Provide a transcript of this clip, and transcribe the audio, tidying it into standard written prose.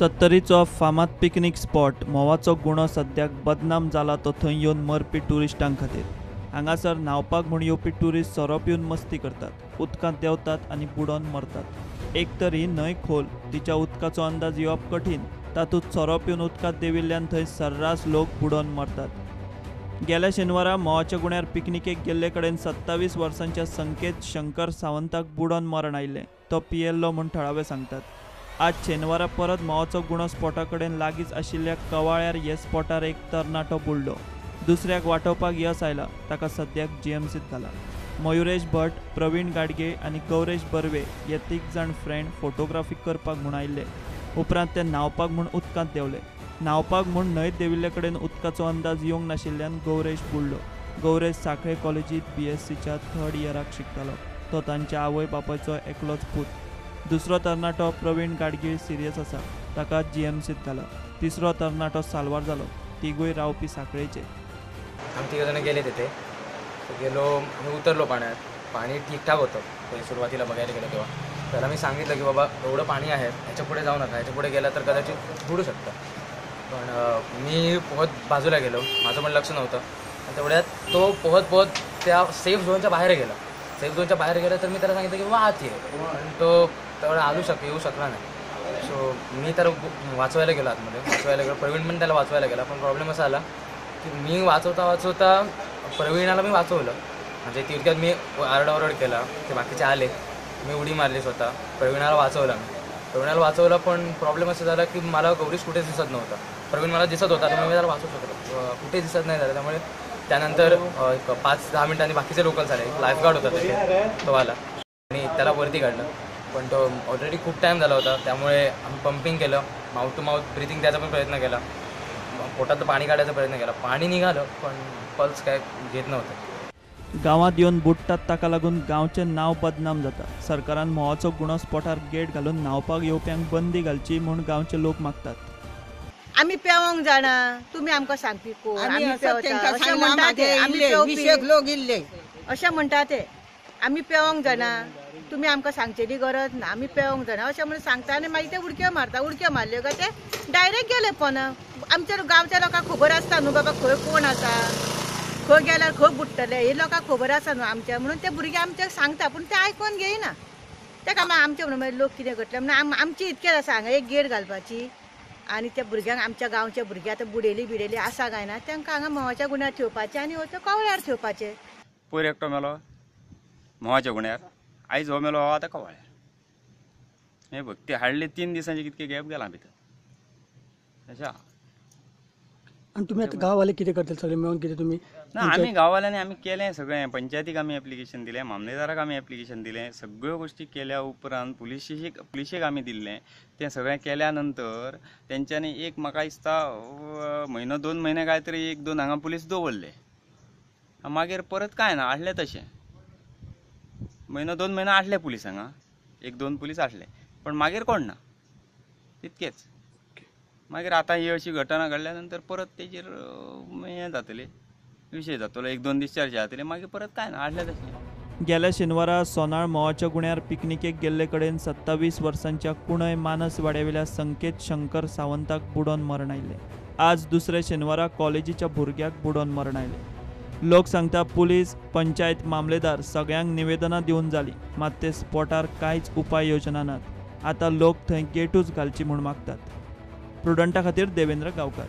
सत्तरीचो फामाद picnic spot म्होंवाचो गुणो सद्याक बदनाम जाला तो थंय येवन मरपी ट्युरिस्टां खातीर। हांगासर न्हांवपाक म्हूण येवपी ट्युरिस्ट सोरो पिवन मस्ती करतात, उदकांत देंवतात आनी बुडोन मरतात। एक तर ही न्हंय खोल, तिच्या उदकाचो अंदाज येवप कठीण, तातूंत सोरो पिवन उदकांत देंविल्ल्यान थंय सर्रास लोक बुडोन मरतात। गेल्या शेनवारा म्होंवाच्या गुण्यार पिकनिकेक गेल्ले कडेन 27 वर्सांच्या संकेत शंकर सावंताक बुडोन मरण आयिल्लें। तो पियेल्लो म्हूण थळावे सांगतात। आज शेनवारा परत म्होंवाचो गुणो स्पॉटा कडेन लागींच आशिल्ल्या कवाळ्यार हे स्पॉटार एक तरणाटो बुडलो। दुसऱ्याक वाटोवपाक यस आयला, ताका सद्याक जीएमसीत घाला। मयुरेश भट, प्रवीण गाडगे आनी गौरेश बर्वे हे 3 जाण फ्रेंड फोटोग्राफी करपाक म्हूण आयिल्ले। उपरांत ते न्हांवपाक म्हूण उदकांत देंवले। न्हांवपाक म्हूण न्हंयत देंविल्ले कडेन उदकाचो अंदाज येवंक नाशिल्ल्यान गौरेश बुडलो। गौरेश सांखळे कॉलेजींत बीएससीच्या 3rd इयराक शिकतालो। तो तांच्या आवय बापायचो एकलोच पूत। दुसरो तरणाटो प्रवीण गाडगीळ सिरियस आसा, ताका जीएमसीत घाला। तिसरो तरणाटो साल्वार जालो। तिगूय रावपी सांखळेचे। आम्ही तिघ जण गेले तिथे गेलो, आम्ही उतरलो पाण्यात। पाणी ठीकठाक होतं पहिले सुरुवातीला बघायला गेलो तेव्हा। त्याला मी सांगितलं की बाबा एवढं पाणी आहे, ह्याच्या पुढे जाऊ नका, ह्याच्या पुढे गेला तर कदाचित बुडू शकता। पण मी पोहत बाजूला गेलो, माझं पण लक्ष नव्हतं। आणि तेवढ्यात तो पोहत पोहत त्या सेफ झोनच्या बाहेर गेला। सेफ झोनच्या बाहेर गेला तर मी त्याला सांगितलं की बाबा आत ये, पण तो तेवढा आलू शक येऊ शकला नाही। सो मी तर वाचवायला गेलो, आतमध्ये वाचवायला गेलो। प्रवीण पण त्याला वाचवायला गेला, पण प्रॉब्लेम असा आला की मी वाचवता वाचवता प्रवीणाला मी वाचवलं, म्हणजे तितक्यात मी आरडाओरड केला, ते बाकीचे आले, मी उडी मारली स्वतः, प्रवीणाला वाचवलं। मी प्रवीणाला वाचवलं, पण प्रॉब्लेम असं झाला की मला गौरीश कुठेच दिसत नव्हता। प्रवीण मला दिसत होता त्यामुळे मी त्याला वाचवू शकलो, कुठे दिसत नाही झालं। त्यामुळे त्यानंतर 5-10 मिनिटांनी बाकीचे लोकल्स आले, लाईफगार्ड होता तिथे, तो आला आणि त्याला वरती काढलं। पण तो ऑलरेडी खूप टाईम झाला होता, त्यामुळे आम्ही पंपिंग केलं, माउथ टू माउथ ब्रिथिंग द्यायचा पण प्रयत्न केला, पोटात पाणी काढायचा प्रयत्न केला, पाणी निघालं पण पल्स काय घेत नव्हतं। गांवांत येवन बुडटात ताका लागून गांवचें नांव बदनाम जाता। सरकारान म्होंवाचो गुणो स्पॉटार गेट घालून न्हांवपाक येवप्यांक बंदी घालची म्हूण गांवचे लोक मागतात। आमी पेवंक जाणा, तुमी आमकां सांगपी कोण? आमी अशें म्हणटा ते, आमी पेवंक जाणा, तुमी आमकां सांगचेली गरज ना, आमी पेवंक जाणा अशें म्हणून सांगता आनी मागीर ते उडक्यो मारता। उडक्यो मारल्यो काय ते डायरेक्ट गेले पोना। आमच्या गांवच्या लोकांक खबर आसता न्हू बाबा खंय कोण आसा, खंय गेल्यार खंय बुडटले, हे लोकांक खबर आसा न्हू आमच्या, म्हणून ते भुरगे आमच्या सांगता, पूण ते आयकोन घेयना। तेका मागीर आमचें म्हणून मागीर लोक कितें करतले म्हणून आमची इतकेच आसा हांगा एक गेट घालपाची आनी त्या भुरग्यांक, आमच्या गांवच्या भुरगे आतां बुडेली बिडेली आसा काय ना, तांकां हांगा म्होंवाच्या गुण्यार थेवपाचें आनी वचून कवळ्यार थेवपाचें। पयर एकटो मेलो म्होंवाच्या गुण्यार, आयज हो मेलो आतां कवाळ्यार। हे बघ ते हाडले 3 दिसांचे कितके गॅप गेला भितर अशा। आनी तुमी आतां गांववाले कितें करतले सगळे मेळून कितें तुमी? ना, आमी गांववाल्यांनी आमी केलें सगळें, पंचायतीक आमी एप्लिकेशन दिलें, मामलेदाराक आमी एप्लिकेशन दिलें, सगळ्यो गोश्टी केल्या उपरांत पुलिशेक आमी दिल्लें। तें सगळें केल्या नंतर तेंच्यांनी एक म्हाका दिसता म्हयनो 2 म्हयने काय तरी 1-2 हांगा पुलीस दवरले, मागीर परत कांय ना आसले तशें। म्हयनो 2 म्हयने आसले पुलीस हांगा, 1-2 पुलीस आसले, पण मागीर कोण ना, तितकेच। मागीर आतां ही अशी घटना घडल्या नंतर परत तेजेर हें जातलें, विशय जातलो, 1-2 दीस चर्चा जातली, मागीर परत कांय ना आसलें तशें। गेल्या शेनवारा सोनाळ म्होंवाच्या गुण्यार पिकनिकेक गेल्ले कडेन 27 वर्सांच्या कुणय मानस वाड्यावेल्या संकेत शंकर सावंताक बुडोन मरण आयिल्लें। आज दुसऱ्या शेनवारा कॉलेजीच्या भुरग्याक बुडोन मरण आयलें। लोक सांगता पुलीस, पंचायत, मामलेदार सगळ्यांक निवेदनां दिवन जाली, मात ते स्पॉटार कांयच उपाय योजना नात। आतां लोक थंय गेटूच घालची म्हूण मागतात। प्रुडंटा खातीर देवेंद्र गांवकार।